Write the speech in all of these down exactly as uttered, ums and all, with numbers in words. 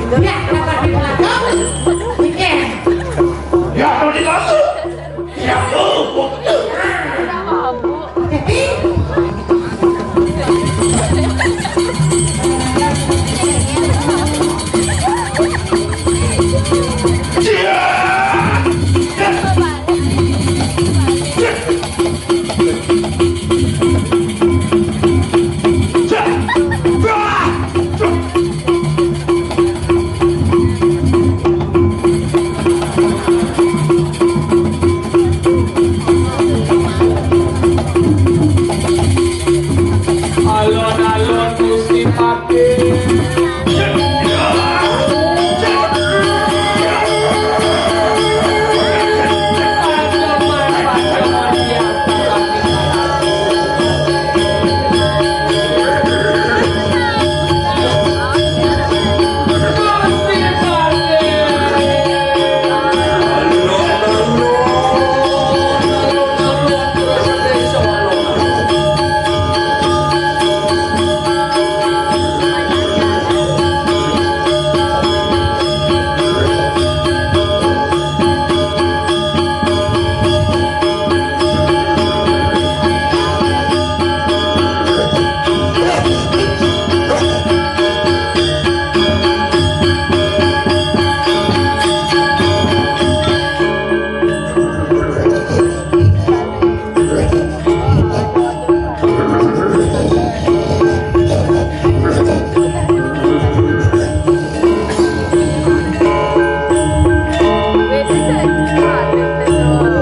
Ya, dapat di belakang. Oke. Ya, kalau di dalam. Ya, oh, oh. Alon-alon Gusti Patih.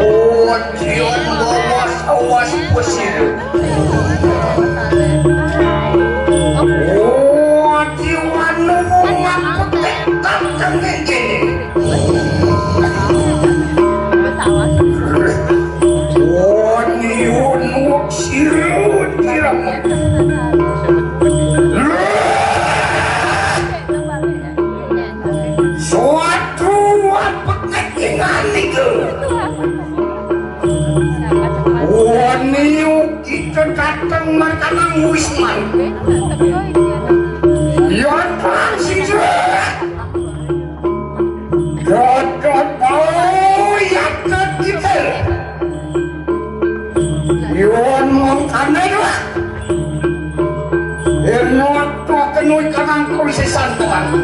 Oh, jiwa bobos awas pesir. Oh, jiwa nunggu aku tekad kene kene. Oh, niun nuk sirut kirang. Suatu apa ketinggalan itu. Wani kita datang markanang Wisman. Yon pang sing surat. Dodot bau yakat kita. Yon mong kanai lah. Eno waktu kenui kanang kau sesantuan.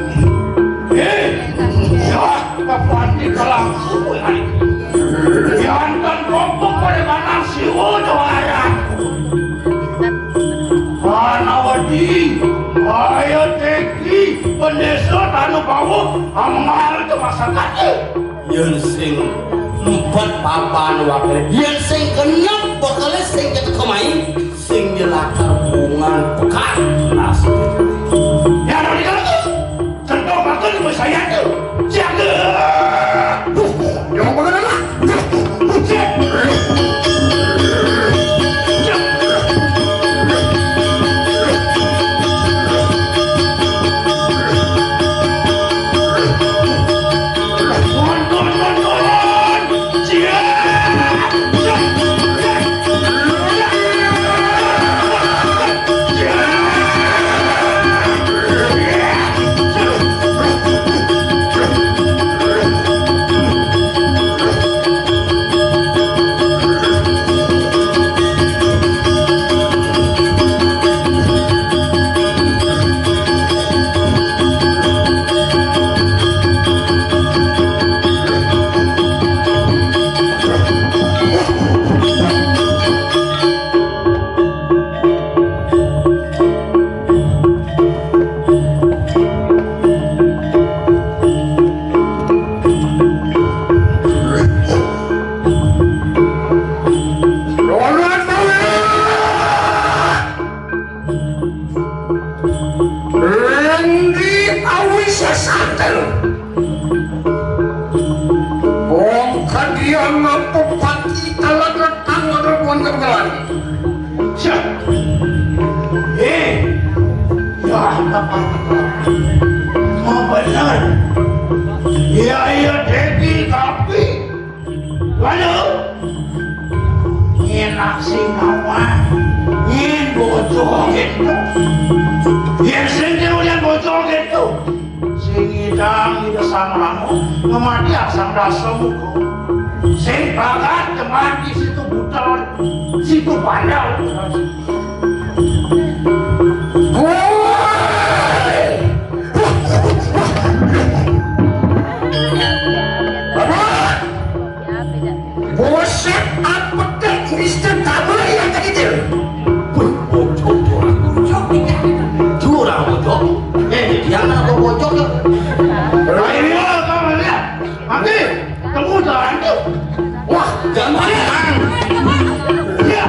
Eh, ya, kapan di kalang suwe ai. Jantan rompok pada manang siwo jawara. Panawadi, ayo teki, pendesa tanu bawo, amal ke masyarakat. Yen sing empat papan wakil, yen sing genep bakale sing ketek kemai, sing nyelakar bungan pekat nasib. Ya, ada di dalam tu. Contoh bakal di saya tu. Siap tu. Duh, yang mana lah? Siap. Endi awi sesanten. Wong kadian ngapa pati talan retang ada buan kebelan. Siap. Eh, ya, apa? Mau benar. Ya, iya, Dedi, tapi lalu, nyenak sing ngawang, nyen bocor gitu. Yen sing dia ulian bocor gitu. Sing ngidang Ida Sang Rama, ngemadi asang rasa muka. Sing bagat teman di situ buta, situ bandel. Woi! Babat! Buset, apa teh Mister Tabur yang tadi tuh? Wih, bocok tuh orang bocok. Tuh orang bocok. Eh, dia mana kok bocok ya? Ayo, Bang, lihat. Mati, temu jalan tuh. Wah, jangan main. Iya.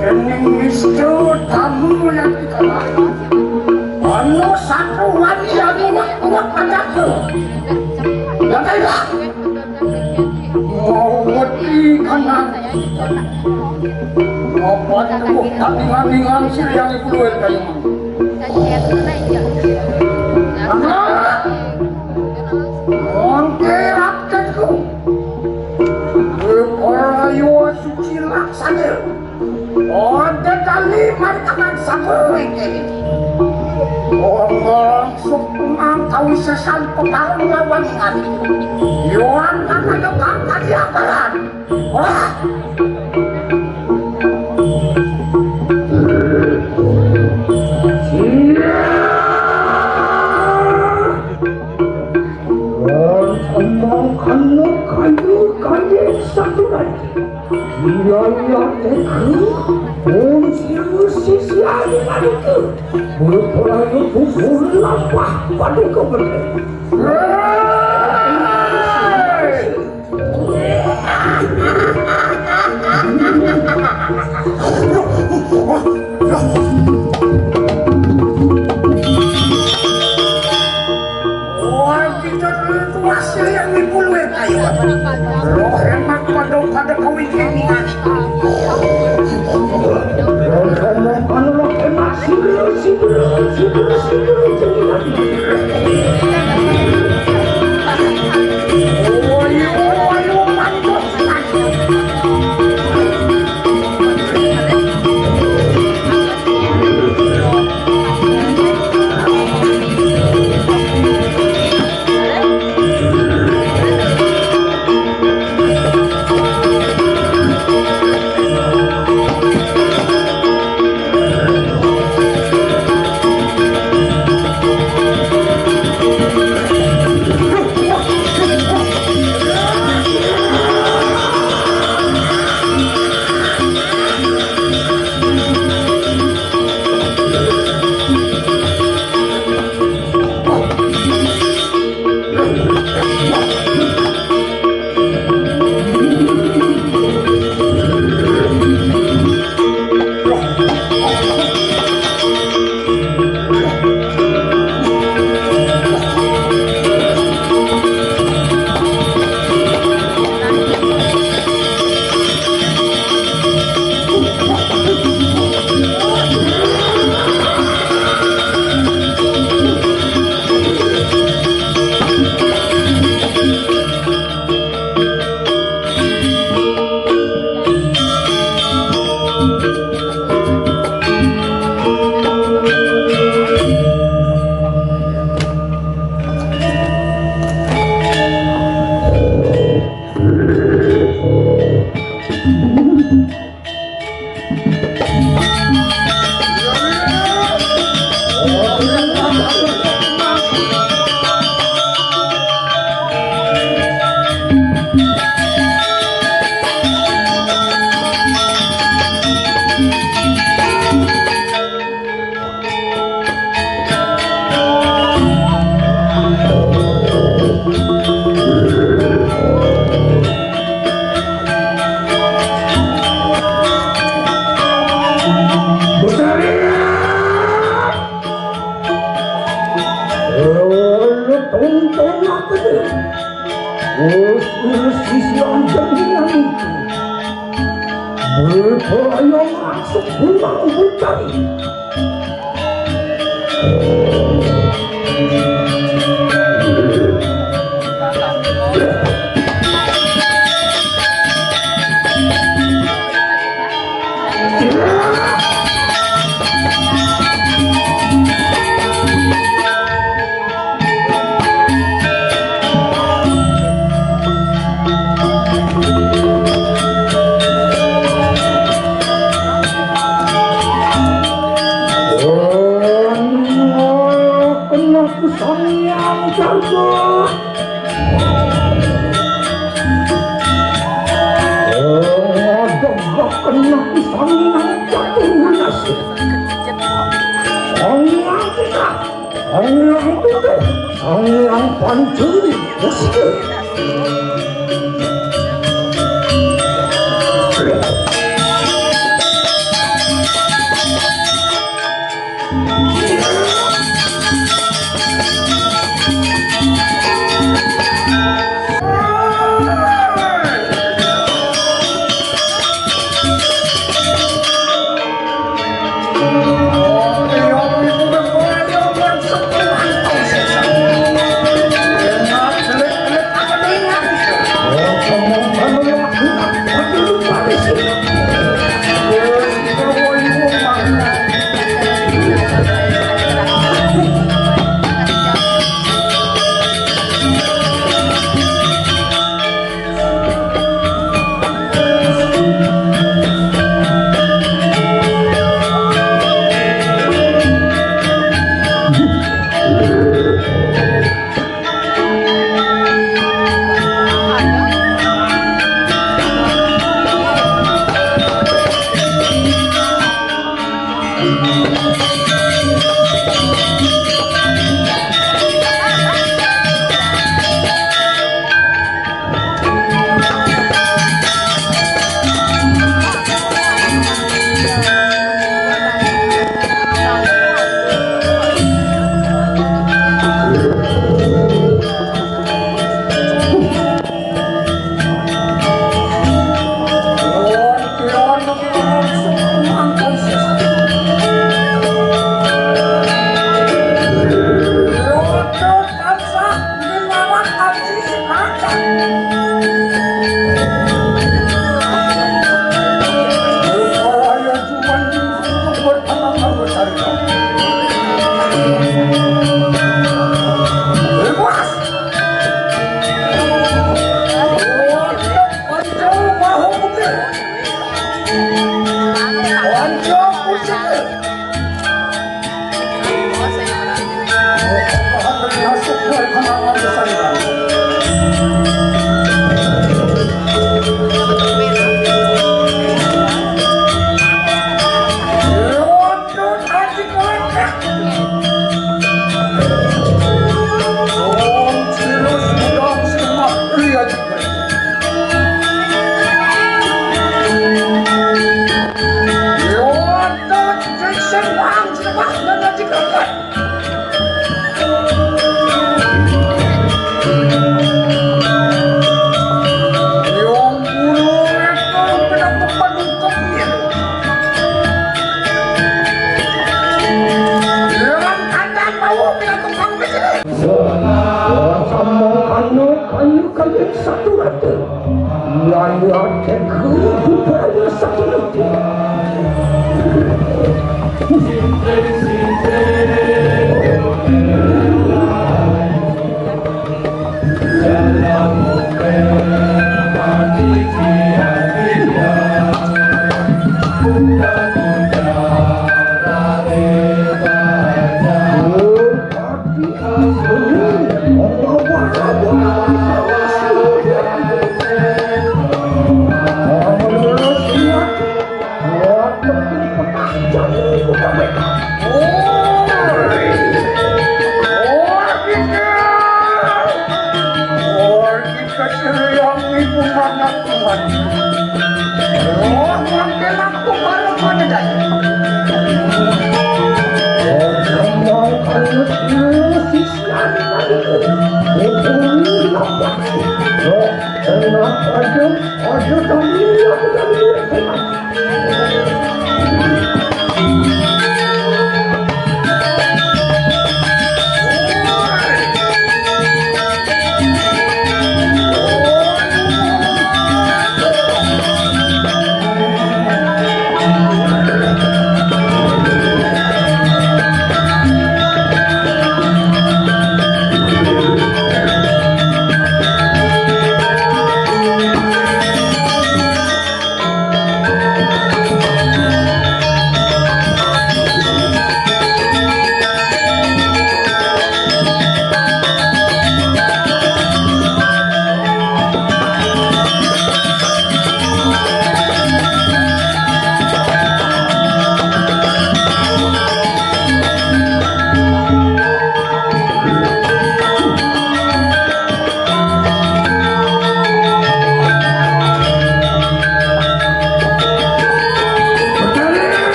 Dening mister tamu yang dikenal. Anu satu wani anu wak-wak padaku. Yang kaya. Mau wedi kanan. Mau patuh tapi nganing-nganing sir yang ibu luar kayu. Anak. Mongke rakyatku. Ora yo suci laksana. Ora kali mantangan sapa iki. Ora langsung mengetahui sesan petarung lawan ngati. Yoan anak dekat tadi akalan. Wah. Iya. Lan omong anu kayu kayu saturan. Iya iya teku. Pun siru sisi anu anu tu. Bulu pelayu bubur lapah pada kau betul. Wah, kita dulu tuh hasil yang dipulih kayu. Roh emak pada pada kawin ini. Roh emak pada roh emak sibir sibir sibir sibir. Ora tongtong aku. Wis, wis, wis, yang jenengan itu. Berbahaya masuk pulang hutan. Kena kusang yang jago. Oh, degah kena kusang yang jago nasi. Sang yang kita, sang yang kita, sang yang pancuri. Sama anu, anu kalian satu rata. Layar tega budaya satu rata.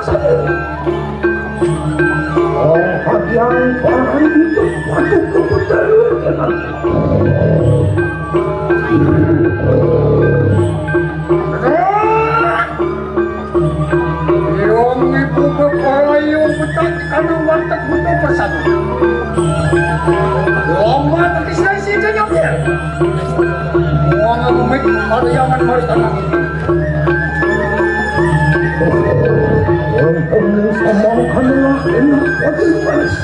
Oh, yang paling itu patut kebetulan. Wong ibu kekoro iyo petak kana warteg butuh pesan. Lomba tekis lai si janyok ya. Wong aku mik ada yang harus tanah. Wong pun sama kanulah enak wajib panas.